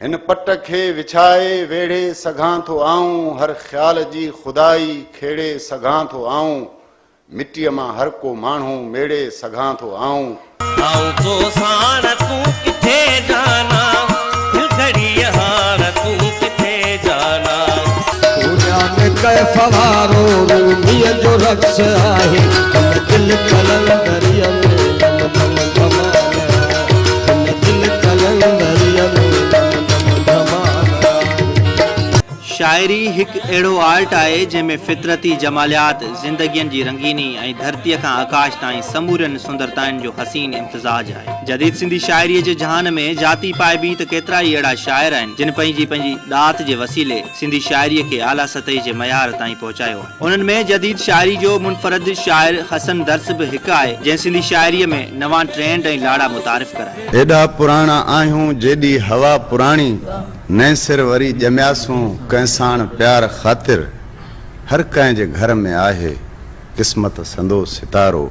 هن پٽ کي وڇائي ويڙهي سگهان ٿو آئون هر خيال جي خدائي کيڙي سگهان ٿو آئون مٽيء مان هر ڪو ماڻهو ميڙي سگهان ٿو آئون. آئون تو ساڻ تون ڪٿي جانا دل گهڙيء هاڻ تون ڪٿي جانا. دنيا ۾ ڪيف وارو روميء جو رقص آهي هن دل قلندريء ۾ دم دم ڌمال آهي هن دل قلندريء ۾ دم دم ڌمال آهي. شاعري هڪ اهڙو آرٽ آهي جنهن ۾ فطرتي جماليات، زندگين جي رنگيني ۽ ڌرتيء کان آڪاش تائين سمورين سندرتائن جو حسين امتزاج آهي. جديد سنڌي شاعريء جي جهان ۾ جاتي پائبي ته ڪيترائي اهڙا شاعر آهن جن پنهنجي پنهنجي ڏات جي وسيلي سنڌي شاعريء کي اعليٰ سطح جي معيار تائين پهچايو آهي. انهن ۾ جديد شاعري جو منفرد شاعر حسن درس به هڪ آهي، جنهن سنڌي شاعريء ۾ نوان ٽرينڊ ۽ لاڙا متعارف ڪرايا. ايڏا پراڻا آهيون جيڏي هوا پراڻي، نئين سر وري ڄمياسون ڪنهن ساڻ پيار خاطر، هر ڪنهن جي گهر ۾ آهي قسمت سندو ستارو،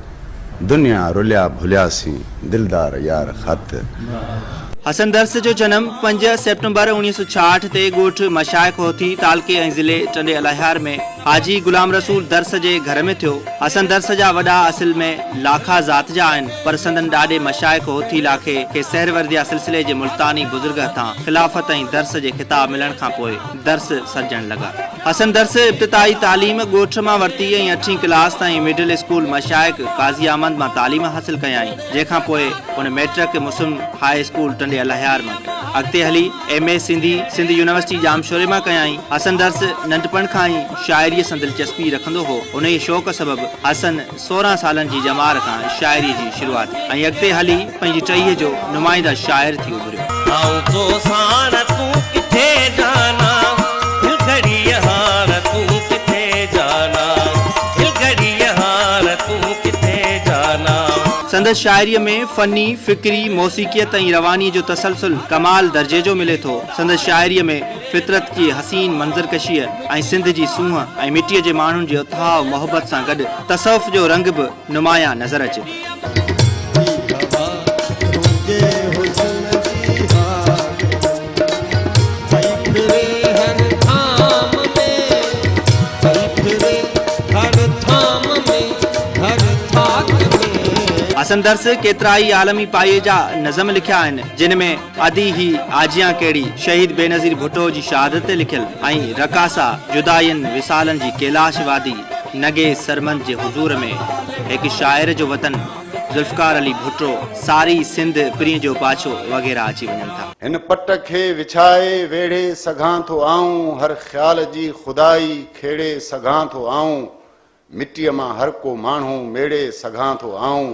دنيا رليا ڀلياسين دلدار يار خاطر. حسن درس جو جنم پنج سيپٽمبر 1966 تي ڳوٺ مشائخ هوٿي، تعلقي ۽ ضلعي ٽنڊي الهيار ۾ حاجي غلام رسول درس جي گهر ۾ ٿيو. حسن درس جا وڏا اصل ۾ لاکا ذات جا آهن، پر سندن ڏاڏي مشائخ هوٿي لاکي کي سهرورديه سلسلي جي ملتاني بزرگ هٿان خلافت ۽ درس جي خطاب ملڻ کان پوء درس سڏجڻ لڳا. حسن درس ابتدائي تعليم ڳوٺ مان ورتي ۽ اٺين ڪلاس تائين مڊل اسڪول مشائخ قاضي احمد مان تعليم حاصل ڪيائين، جنهن کان پوء هن مئٽرڪ مسلم هاء اسڪول ٽنڊي الهيار مان ڪئي. اڳتي هلي M A Sindhi, Sindh university ڄامشوري مان ڪيائين. حسن درس ننڍپڻ کان ئي شاعريء سان دلچسپي رکندو هو. انهيء شوق سبب حسن 16 سالن جي ڄمار کان شاعريء جي شروعات ڪئي ۽ اڳتي هلي پنهنجي ٽهيء جو نمائنده شاعر ٿي اڀريو. آئون تو ساڻ تون ڪٿي جانا دل گهڙيء هاڻ تون ڪٿي جانا دل گهڙيء هاڻ تون ڪٿي جانا. سندس شاعريء ۾ فني، فڪري، موسيقيت ۽ روانيء جو تسلسل ڪمال درجي جو ملي ٿو. سندس شاعريء ۾ فطرت جي حسين منظرڪشيء ۽ سنڌ جي سونهن ۽ مٽيء جي ماڻهن جي اٿاهه محبت سان گڏ تصوف جو رنگ به نمايان نظر اچي ٿو. هي هوا تنهنجي حسن جي هاڪ پئي ڦري هر ٿام ۾، پئي ڦري هر ٿام ۾، هر ٿاڪ ۾. حسن درس ڪيترائي عالمي پايي جا نظم لکيا آهن، جن ۾ ادي هي آجيان ڪهڙي، شهيد بينظير ڀٽو جي شهادت تي لکيل، ۽ رقاصه جدائين وصالن جي ڪيلاش وادي نگي سرمند جي حضور ۾، هڪ شاعر جو وطن، ذوالفقار علي ڀٽو، ساري سنڌ پرينء جو پاڇو وغيره اچي وڃن ٿا. هن پٽ کي وڇائي ويڙهي سگهان ٿو آئون هر خيال جي خدائي کيڙي سگهان ٿو آئون مٽيء مان هر ڪو ماڻهو ميڙي سگهان ٿو آئون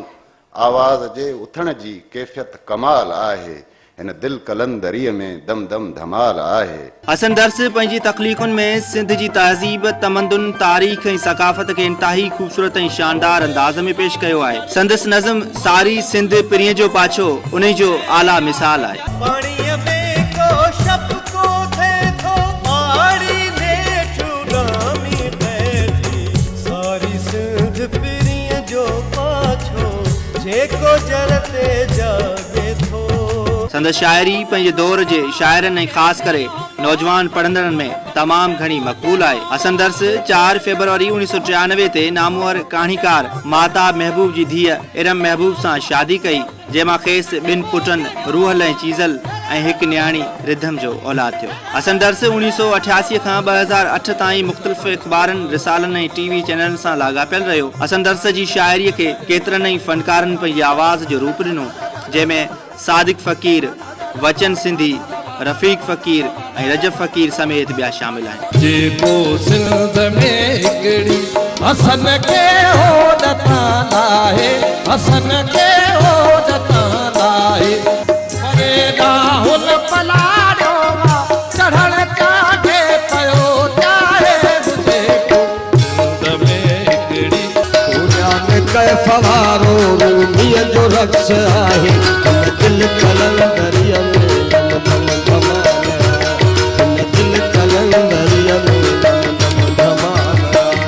آواز جي اٿڻ جي ڪيفيت ڪمال آهي هن دل قلندريء ۾ دم دم ڌمال آهي. حسن درس پنهنجي تخليقن ۾ سنڌ جي تهذيب، تمدن، تاريخ ۽ ثقافت کي انتهائي خوبصورت ۽ شاندار انداز ۾ پيش ڪيو آهي. سندس نظم ساري سنڌ پرينء جو پاڇو انهي جو اعليٰ مثال آهي. پاڻيء ۾ ڪو شپڪو ٿئي ٿو، آڙي نيٺ اڏامي پئي ٿي. ساري سنڌ پرينء جو پاڇو، جيڪو جر تي جاڳي ٿو. سندس شاعري پنهنجي دور جي شاعرن ۽ خاص ڪري نوجوان پڙهندڙن ۾ تمام گهڻي مقبول آهي. حسن درس چار فيبروري 1993 تي نامور ڪهاڻيڪار ماهتاب محبوب جي ڌيء ارم محبوب سان شادي ڪئي، جنهن مان کيس ٻن پٽن روحل ۽ چيزل ۽ هڪ نياڻي رڌم جو اولاد ٿيو. حسن درس 1988 کان 2008 تائين مختلف اخبارن، رسالن ۽ ٽي وي چينلن سان لاڳاپيل رهيو. حسن درس جي شاعريء کي ڪيترن ئي فنڪارن پنهنجي آواز جو روپ ڏنو، جنهن ۾ صادق فقير، وچن سنڌي، رفيق فقير ۽ رجب فقير سميت ٻيا شامل آهن. جيڪو سنڌ ۾ هڪڙي حسن کي هوڏ تان لاهي، حسن کي هوڏ تان لاهي. پري ڏانهن پلاڙيو آ، چڙهڻ چاهي پيو چاهي به جيڪو سنڌ ۾ هڪڙي. دنيا ۾ ڪيف وارو روميء جو رقص آهي، هن دل قلندريء ۾ دم دم ڌمال آهي، هن دل قلندريء ۾ دم دم ڌمال آهي.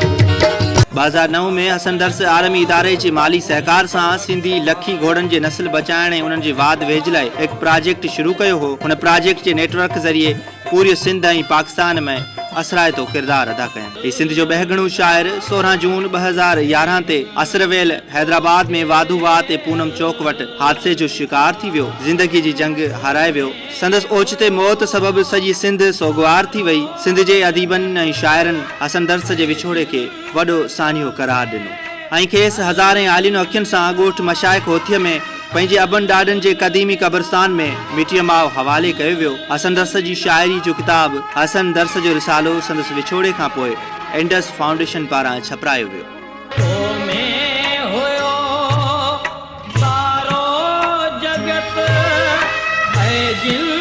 2009 ۾ حسن درس عالمي اداري جي مالي سهڪار سان سنڌي لکي گهوڙن جي نسل بچائڻ ۽ انهن جي واڌ ويجهه لاء هڪ پراجيڪٽ شروع ڪيو هو. هن پراجيڪٽ جي نيٽ ورڪ ذريعي پوريء سنڌ ۽ پاڪستان ۾ اثرائتو ڪردار ادا ڪيائين. هي سنڌ جو ٻهڳڻو شاعر 16 جون 2011 تي عصر ويل حيدرآباد ۾ واڌو واهه تي پونم چوڪ وٽ حادثي جو شڪار ٿي ويو. زندگيء جي جنگ هارائي ويو. سندس اوچتي موت سبب سڄي سنڌ سوڳوار ٿي وئي. سنڌ جي اديبن ۽ شاعرن حسن درس جي وڇوڙي کي وڏو سانحو قرار ڏنو ۽ کيس هزارين آلين اکين سان ڳوٺ مشائخ هوٿيء ۾ پنهنجي ابن ڏاڏن جي قديمي قبرستان ۾ مٽيء ماء حوالي ڪيو ويو. حسن درس جي شاعري جو ڪتاب حسن درس جو رسالو سندس وڇوڙي کان پوء انڊس فائونڊيشن پاران ڇپرايو ويو. تو ۾ هيو سارو جڳت ۽ جن.